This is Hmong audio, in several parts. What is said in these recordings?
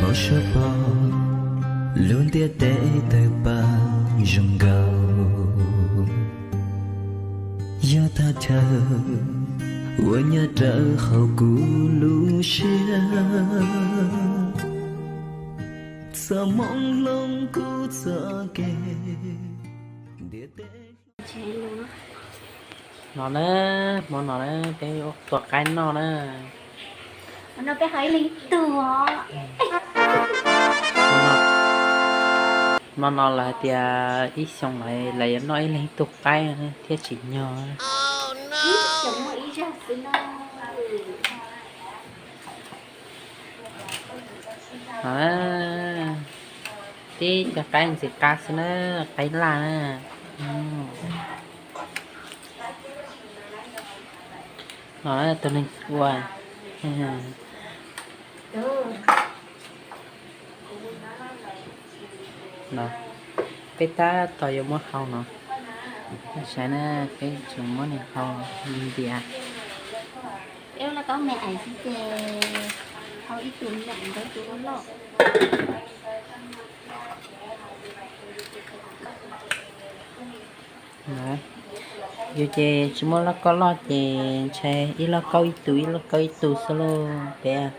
Suav pom lub ntiaj teb tawg paj zoo nkaus, yog thaj chaw uas nyob rawv hauv kuv lub siab, txoj moo hloov kuv txoj kev ntiaj teb. No na, hmo no na peb ua tua qaib noj na. No peb haus ib leeg ib tug os. Hmo no lawv hais tias ib xyoos lawv yuav noj ib leeg ib tug qaib thiaj tsim nyog. Ib xyoos muaj ib zaug xwb na. Tib cov qaib ntxim qab xwb na, qaib laj na. No tus neeg ua no, peb tab tom yuav muab hau no, saib na, peb tseem muab nws hau ntiav. Peb ua lauj kaub me ais xwb ces hau ib tug me ais ntawd tus loj loj. Yus ces tsis muaj lauj kaub loj ces ntshai ib lauj kaub ib tug ib lauj kaub ib tug xwb lauj peb.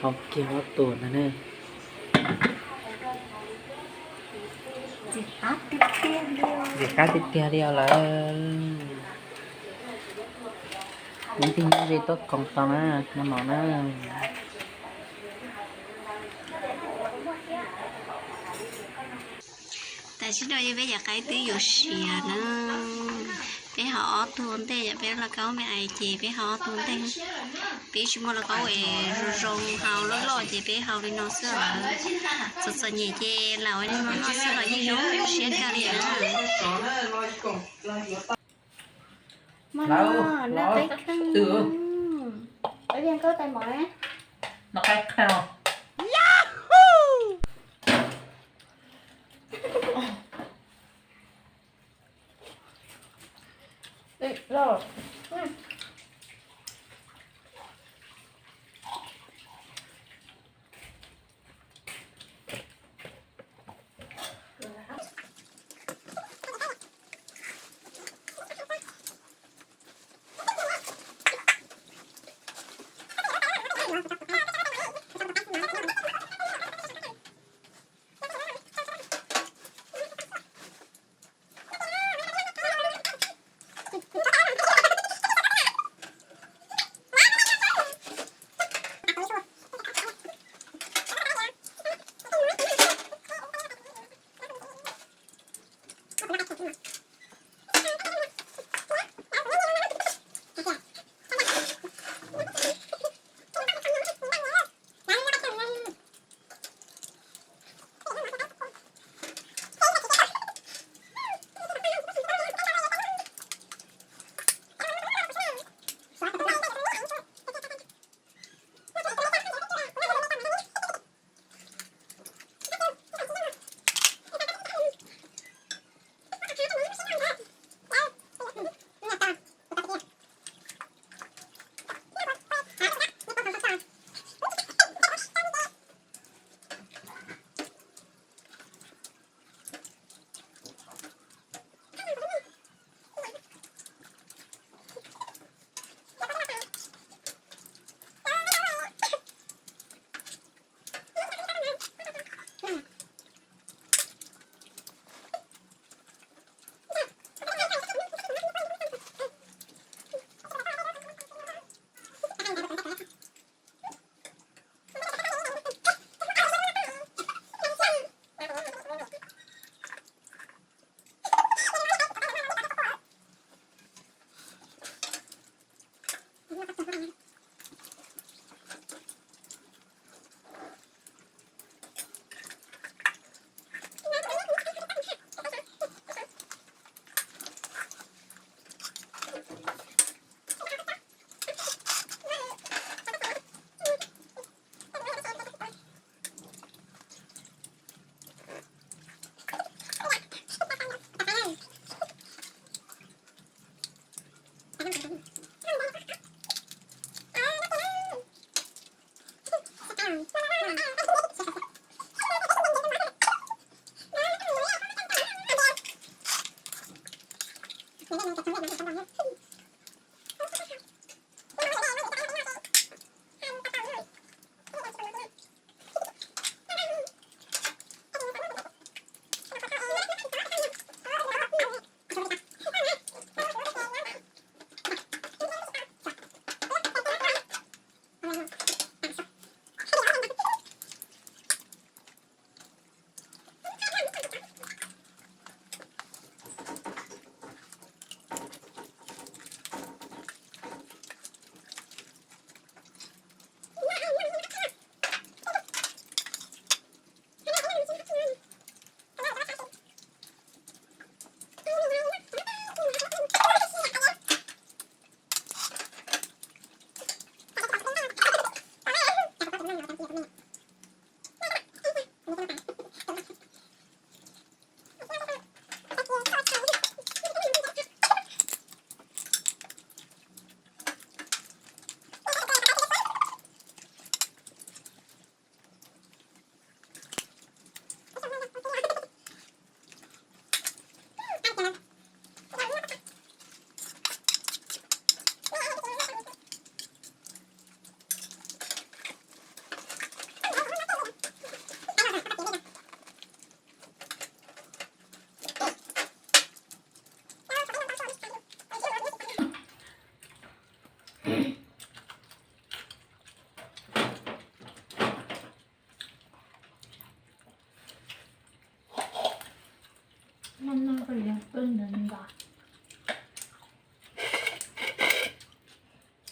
Hau kiag ob tug ntag ne. Ntxim qab tiag tiag li os lawm. Ib tug nyob ze tuaj koom tau na, hmo no na. Tam sim no yog peb cov qaib twb yuav siav na. Peb hau ob tug ua ntej, yog peb lauj kaub me ais ces peb hau ob tug ua ntej. Peb tsis muaj lauj kaub es zoo zoo hau loj loj ces peb hau li no xwb os. Txom txom nyem ces lam ua li no noj xwb los yeej zoo siab kawg li na. Hmo no noj qaib kheej. Peb viag nkauj tais mov. Noj qaib kheej.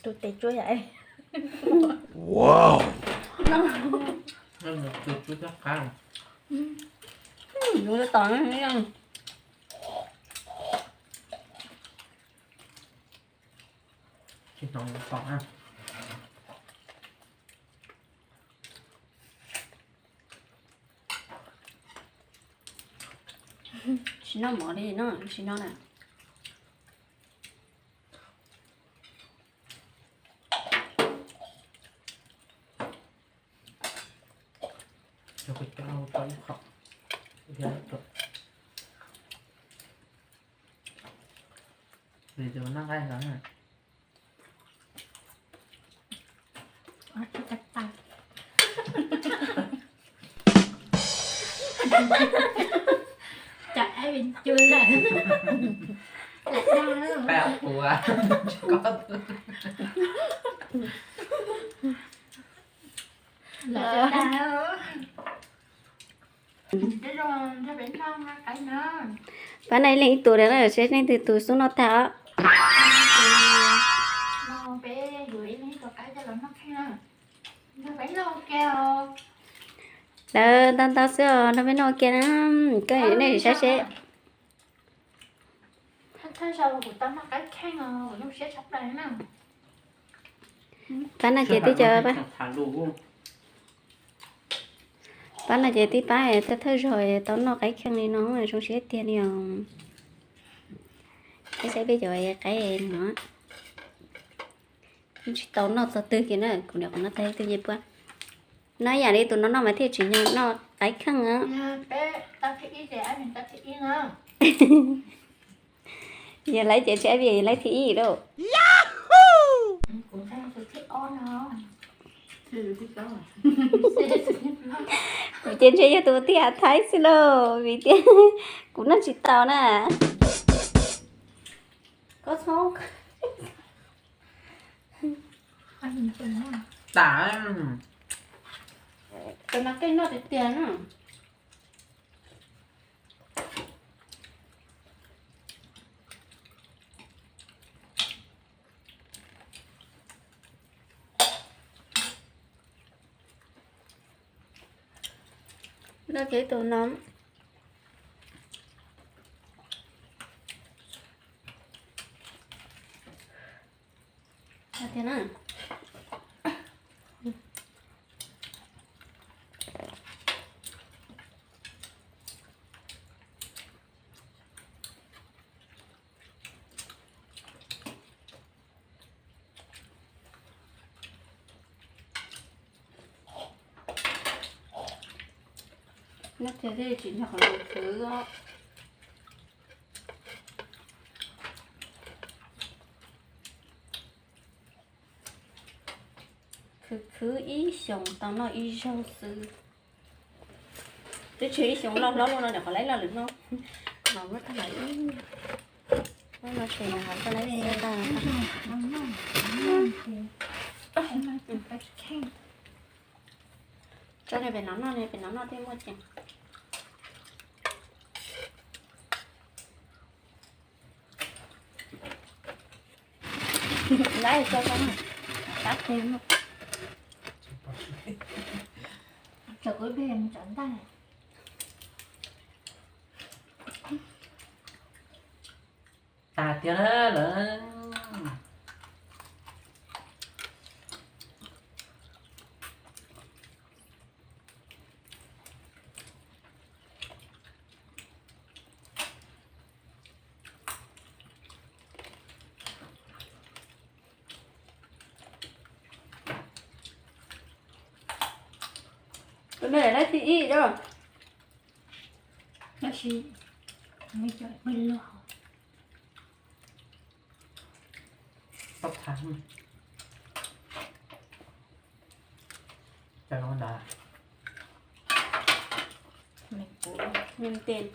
Tus tes tsuab yam. Wow. Tus tsuab qab. Yuav tom. Tsis hnov tom na. Tsis noj mov li no, tsis noj na. Cov ib me cua lawm. Lam dag lawm. Peb ua. Lam dag lawm. Pab noj ib leeg ib tug na, seb leej twg tus xub noj tag os. Lawv ntau ntau xwb os, nrog peb noj ua ke na. Koj nej saib seb. Pab no ces twb cov, pab no ces twb pab thawj thawj zaug tau noj qaib kheej li no, zoo siab tiag li os. Peb saib peb cov qaib no, tsis tau noj txog twg kiag na, kuv niam qhuav noj tag ib tug ncej puab. Noj ib yam li tus no noj mas thiaj tsim nyog noj qaib kheej na. Yog laib ces tsis ab vi, laib thib ib lauj. Kuv ces ntshe yog tus thib Hav Thaib xwb lauj, vim tias kuv noj tsis tau na. Koj txhob tas. Cov no tej noj tiag tiag na. Noj kiag tus no. Tiag na. Noj kiag thiaj tsim nyog qhov khwv. Khwv khwv ib xyoos tau noj ib zaug xwb. Twb tsis ib xyoos loj hlob luaj no, nyuam qhuav laib loj lwm hnub no muab tag lawm. No ces nyuam qhuav tau laib tag. Tso pem no noj, pem no noj thiaj muaj ceem. Laib tso tso na, tab tes no. Tso kuv ib pliag mus tso ntaj. Tas tiag na lawm. Tus no laib thib ib os. Tab sis pab thav cov no ntag. Nws tes